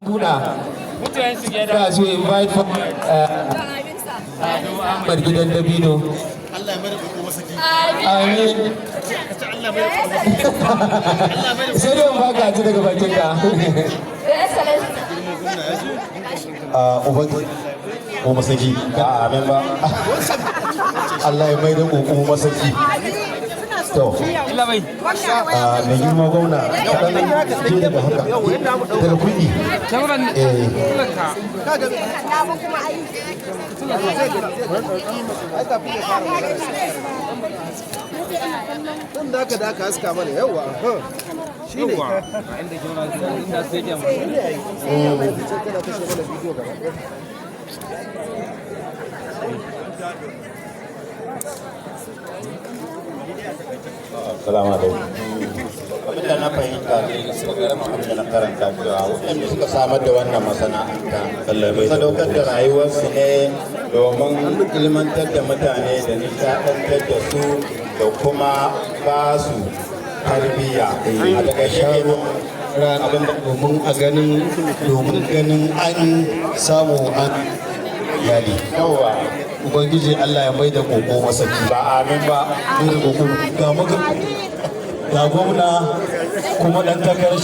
Tuna as we invite for Ahmad Gidan Dabino. Amin. Sai dai mu baka ji daga bakin ka. A ubangi ko masaki Ba amin ba. Allah ya mai da koko masaki. To, a mai girma gwamna, kaɗan je daga haka, daga kuɗi, eh. Nan da aka haska mana yawa. Shi ne. Kana kashe mana bidiyo gaba ɗaya. Assalamu alaikum. Abin da na fahimta ne, abin da na karanta, cewa waɗanda suka samar da wannan masana'anta sadaukar da rayuwarsu ne domin ilmantar da mutane da nishaɗantar da su da kuma ba su tarbiyya. A takaice kenan abin da Domin a ganin, domin ganin an samu an iyali. Yawa. Ubangiji Allah ya mai da koko masaki. Ba amin ba. Mai da koko ga muka ga gwamna kuma dan takarar.